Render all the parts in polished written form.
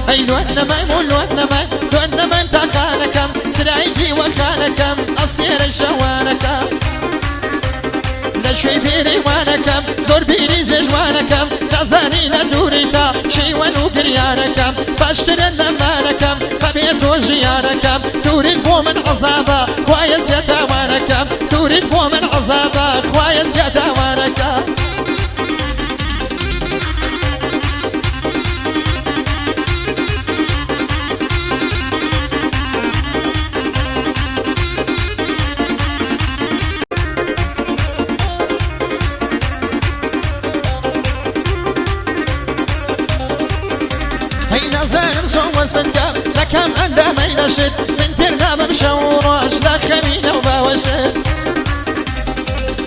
ئەی لۆ نەمایم و لۆ نەمایم لۆ نەمایم تاقانەکەم چرای دیوەخانەکەم ئەسێرە شەوانەکەم لە شوێی بیری وانەکەم زۆر بیری جێژوانەکەم نازانی لە دووری تا شیوەن و گریانەکەم باشترە لەمانەکەم بەبێ تۆ ژیانەکەم دووریت بۆ من عەزابە خوایە زیاتاوانەکەم دووریت بۆ من عەزابە خوایە زیاتاوانەکەم. هەی نازانم چۆن وەسفت کەم لە کام ئەندامەی لەشت من تێر نابم شەو و ڕۆژ لە خەمینە و باوەشت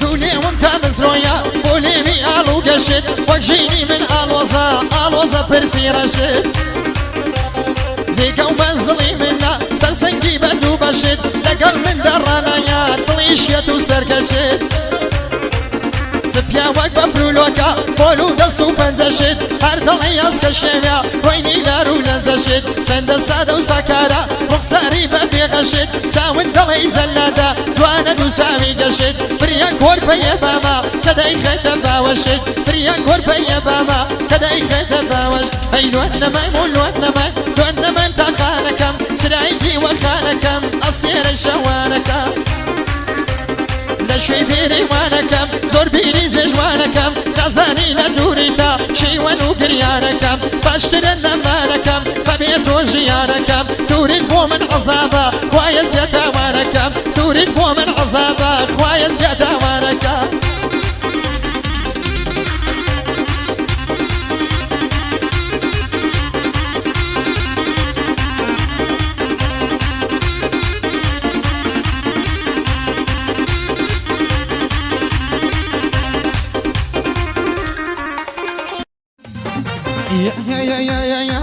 دوو لێوم تا مزرۆیە بۆ لێوی ئاڵ و گەشت وەک ژینی من ئاڵۆزە ئاڵۆزە پرسی ڕەشت جێگە و مەنزڵی منە سەرسەنگی بە دوو بەشت لەگەڵ من دەڕانایە دڵی شێت و سەرکەشت سپیا وەک بەفر و لۆکە پۆل و دەست و پەنجەشت هەر دڵی ئەسکە شێوە ڕۆینی لار و لەنجەشت چەندە سادە و ساکارە ڕوخساری بە پێغەشت چاوت دڵی جەلادە جوانە دوو چاوی گەشت بریا کۆرپەیە باما کە دایخێتە باوەشت بریا کۆرپەیە باما کە دایخێتە باوەش ئەی لۆ نەمایم و لۆ نەمایم لۆ نەمایم تاقانەکەم چرای دیوەخانەکەم ئەسێرە شەوانەکەم لە شوێی بیری وانەکەم زۆر بیری جێژوانەکەم نازانی لە دووری تا شیوەن و گریانەکەم باشترە لەمانەکەم بەبێ تۆ ژیانەکەم دووریت بۆ من عەزابە خوایە زیاتاوانەکەم دووریت بۆ من عەزابە خوایە زیاتاوانەکەم.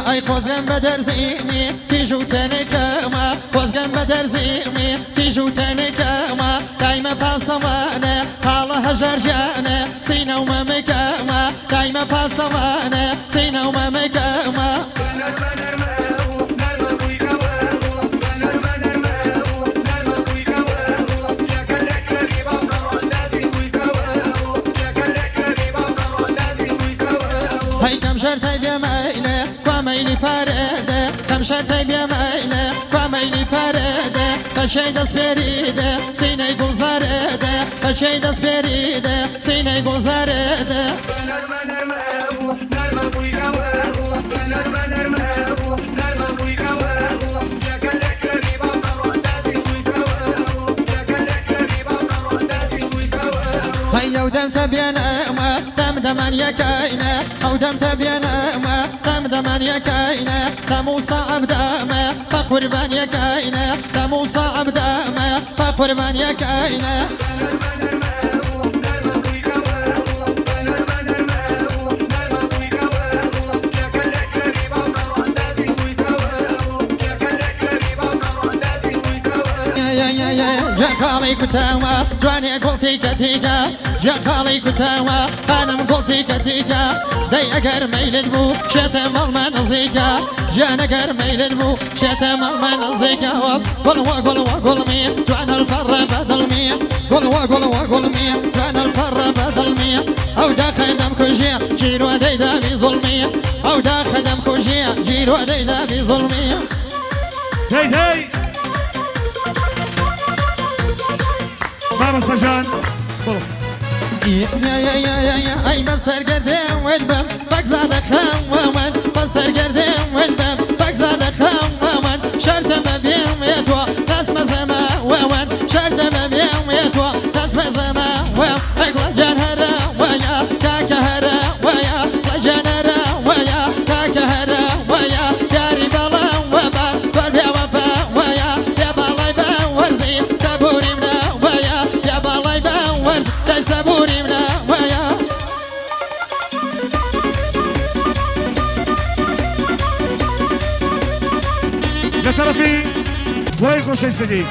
ئەی خۆزگەم بە دەرزیمی تیژ و تەنکەمە خۆزگەم بە دەرزیمی تیژ و تەنکەمە دایمە پاسەوانە خاڵە هەژار ژیانە سینە و مەمکەمە دایمە پاسەوانە سینە و مەمکەمە. هەی کەم شەرتەی بێ مەیلێ کوا مەیلی پارێدێ کەم شەرتەی بێ مەیلێ کوا مەیلی پارێدێ بەچەی دەست پێریدێ سینەی گوڵزارێدێ بەچەی دەست پێریدێ سینەی گوڵزارێدێ. هەی ئەو دەم تەبێنەوە دەم دەمان یەکەینە ئەو دەم تەبێنەوە دەم دەمان یەکەینە دەم و سەعب دەمە بە قوربان یەکەینە دەم و سەعب دەمە بە قوربان یەکەینە. جاکاڵی کوتاوە جوانێ گوڵ تیکە تیکە جاکاڵی کوتاوە خانم گوڵ تیکە تیکە دەی ئەگەر مەیلت بوو شێتە مەڵمە نزیکە ژیان ئەگەر مەیلت بوو شێتە مەڵمە نزیکە گوڵ وە گوڵ وە گوڵمی جوانە الپەڕە بە دڵمی گوڵ وە گوڵ وە گوڵمی جوانە الپەڕە بە دڵمی ئەو داخە دەمکوژێ ژیرۆ دەیدا بی زوڵمی ئەو داخە دەمکوژێ ژیرۆ دەیدا بی زوڵمی. هەی هەی مامۆستا جان بڵێ. ئەی بەسەر گەردێ وت بم بەگزادە خەوەوەن بەسەر گەردێ وت بم بەگزادە خەوەوەن شەرتە بە بێوێتوە دەست بەزەمەوەوەن شەرتە بە بێوێتوە دەست بەزەمەوە ئەی گوڵەجان هەرە وایە کاکە هەرە وایە گوڵەجان هەرە وایە کاکە هەرە وایە یاری بەڵام وەبە زۆر بێوە بە وایە یا باڵای بە وەرزی سەبوری منە وایە یا باڵای بە وەرز دای سەبوری منە وایە. لە تەڕەفی گوڵی خۆشەویستەکەی.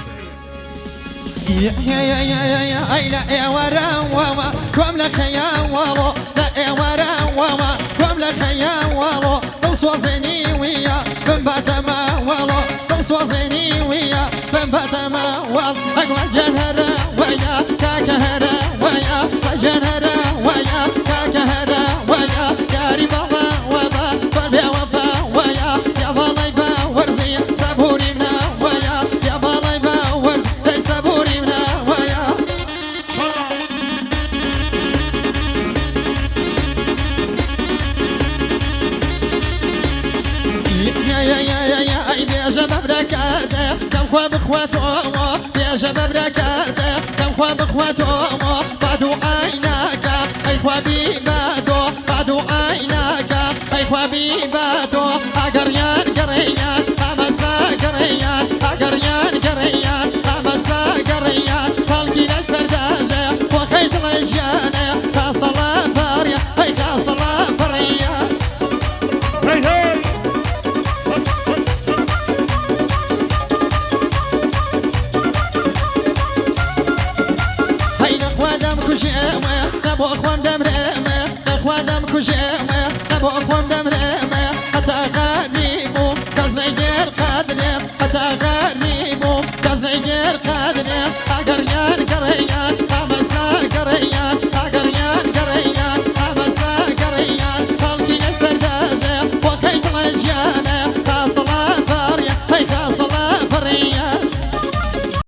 ئەی لە ئێوارەوە کۆم لە خەیاوەڵۆ لە ئێوارەوە کۆم لە خەیاوەڵۆ دڵسۆزێنی ویە. بمباتەمە وەڵۆ دڵسۆزێنی ویە بمباتەمە وەڵ ئەگوڵ گیان هەرە وەیا کاکە هەرە وەیا گیان هەرە وەیا کاکە هەرە وەیا یاری بەڵا وەبا بەبێ وەفا وەیا یا باڵای بە وەرزی سەبوری منە وەیا یا باڵای بە وەرز دەی سەبوری منە وەیا. شەڵا. يا يا يا يا يا اي بيجا ببركاته كم خوا بخواته بيجا ببركاته كم خوا بخواته بعدو عيناك اي خوا بيباتو بعدو عيناك اي خوا بيباتو اقريان قريان امسا قريان اقريان قريان امسا قريان خلقي لسرداجة وخيط الجانة خاصة باريا اي خاصة بريا. هەی هەی بەس بەس بەس. هەی نەخوا دەم کوژێمە نەبۆ خوام دەمرێمە نەخوا دەم کوژێمە.